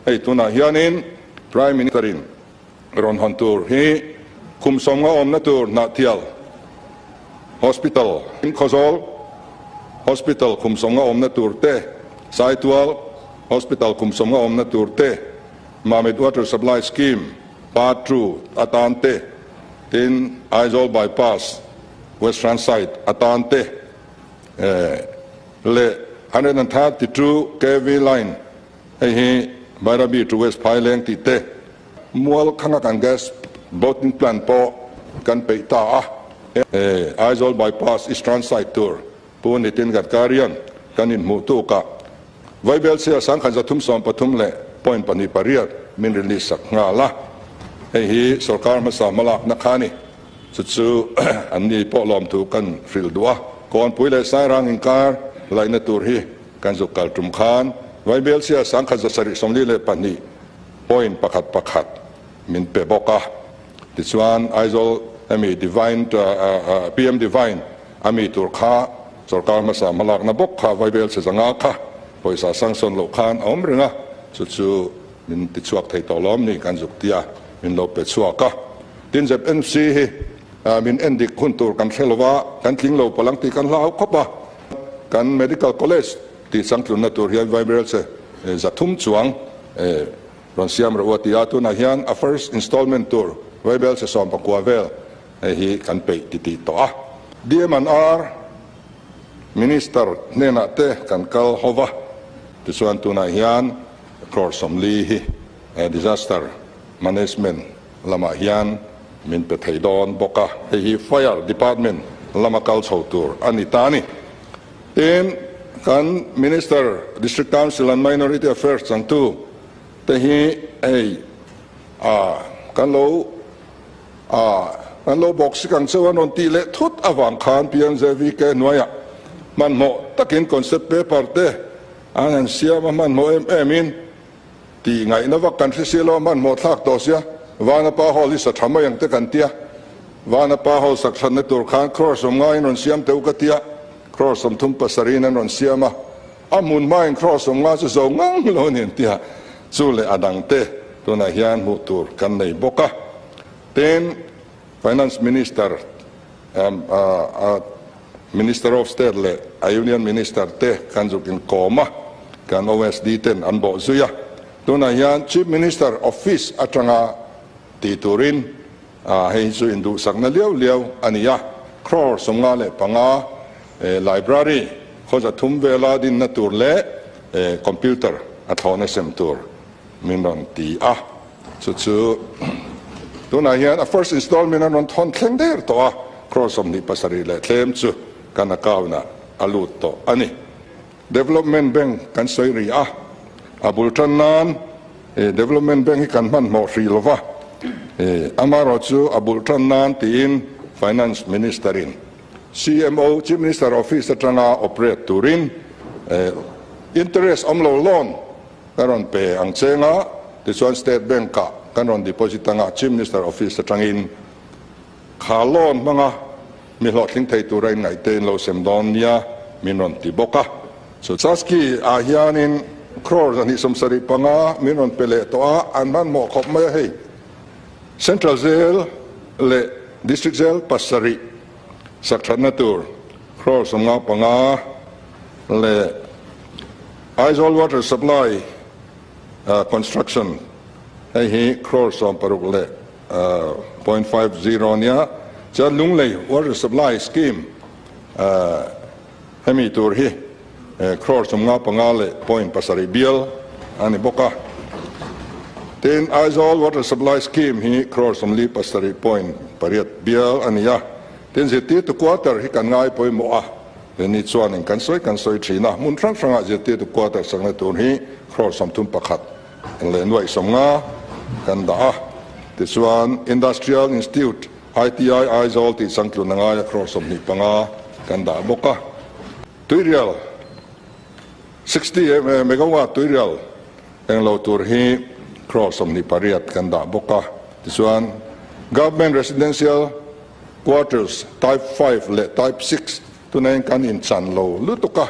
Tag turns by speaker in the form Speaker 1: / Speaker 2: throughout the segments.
Speaker 1: Hei tunah hianin Prime Minister-in rawn hawn tur hi kum sawmnga awmna tur Hnahthial Hospital, Khawzawl Hospital kum sawmnga awmna tur te, Saitual Hospital kum sawmnga awmna tur te, Mamit Water Supply Scheme Part 2 atan te, tin Aizawl Bypass Western Side atan te leh 132 kv line hei hi Bairabi to West Phaileng tih te, mual khanga kan gas boating plant pawh kan peih ta a. Aizawl Bypass Eastern Side tur Pu Nitin Gadkari-a'n kan inhmuh tukah Vaibelchhia 1333 leh point 28 min release sak nghal a. Hei hi sorkar hmasa hmalakna kha a ni. Chu chu an ni pawh lawmthu kan hrilh duh a. Kawnpui leh Sairang inkar laihna tur hi kan zuk kal tum khan Vaibelchhia 1772 point pakhat pakhat min pe bawk a. Tichuan Aizawl hemi Divine PM Divine a mi tur kha sorkar hmasa hmalakna bawk kha Vaibelchhe zanga kha pawisa sanction loh khan a awm reng a, chu chu min ti chhuak thei tawh lawm ni kan zuk tia min lo pe chhuak a. Tin ZNC hi min en dik hun tur kan hre lo va, kan tling lo palang tih kan hlau khawp a. Kan Medical College tih changtlunna tur hian Vaibelchhe 300 chuang Rawn siam rawh u a ti a, tunah hian a first installment tur Vaibel che 19 vel hei hi kan peih ti tih tawh a. DMNR Minister hnenah te kan kal ho va, tichuan tunah hian crore 40 hi disaster management lamah hian min pe thei dawn bawk a, hei hi Fire Department lama kal chho tur a ni ta a ni. Tin, kan Minister, District Council and Minority Affairs changtu te hi hei a kan lo a kan lo bawk sik ang cheu an rawn tih leh thut avang khan PMJVK hnuaiah hmanhmawh takin concept paper te an han siam a, hmanhmawh em em in tih ngaihna vak kan hre si lo a, hmanhmawh thlak tawh sia Vanapa Hall hi sa tha mai ang te kan tia, Vanapa Hall sak thatna tur khan crore 50 in rawn siam teuh ka tia, crore 37 in an rawn siam a, a hmun hmain crore 50 chu zo ngang lo a ni an tia, chu leh a dang te tunah hian hmuh tur kan nei bawk a. Tin, Finance Minister, Minister of State leh a Union Minister te kan zuk inkawm a, kan OSD ten an bawh zui a. Tunah hian Chief Minister Office atanga ti turin hei hi chu induhsakna liau liau a ni a, crore 55 library khaw 300 vela dinna tur leh computer a thlawhna sem tur min rawn ti a. Chu chu tunah hian a first installment an rawn thawn thleng der tawh a, crore 27 leh tlem chu kan account ah a lut tawh a ni. Development Bank kan sawi ri a, a bul tan nan Development Bank hi kan hmanhmawh hrih lo va, amaherawh chu a bul tan nan tiin Finance Minister in CMO, Chief Minister Office, atanga operate turin interest awm lo loan kan rawn pe ang cheng a, tichuan State Bank ah kan rawn deposit anga Chief Minister Office atangin kha loan hmanga mi hlawhtling thei tura inngaihte in lo sem dawn nia min rawn ti bawk a. Chu Chaski ah hianin crore 275 min rawn pe leh tawh a, an hmanhmawh khawp mai a hei. Central Jail leh District Jail pasarih sak thatna tur crore 55 leh Aizawl Water Supply Construction hei hi crore 60 leh 0.50 nia, chuan Lunglei Water Supply Scheme hemi tur hi crore 55 leh point pasarih bial a ni bawk a. Tin, Aizawl Water Supply Scheme hi crore 47 point pariat bial a ni a. Tin, zirtirtu quarter hi kan ngai pawimawh a, ni chuanin kan sawi kan sawi thin a, hmun hrang hrangah zirtirtu quarter sakna tur hi crore 31 leh nuaih 50 kan dah a. Tichuan, Industrial Institute, ITI, Aizawl tih changtlun a ngai a, crore 25 kan dah bawk a. Tuirial 60 megawatt tuirial englo tur hi crore 28 kan dah bawk a. Tichuan, Government Residential Quarters Type 5 leh Type 6 tunain kan inchan lo lutuk a,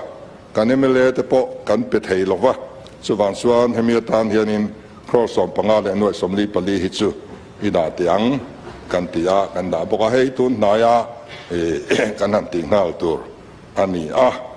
Speaker 1: kan mla te pawh kan pe thei lo va, chuvang chuan hemi atan hianin. Crore 15 leh nuaih 44 hi chu i dah teh ang kan ti a, kan dah bawk a, hei tun hnaia kan han tih nghal tur a ni a.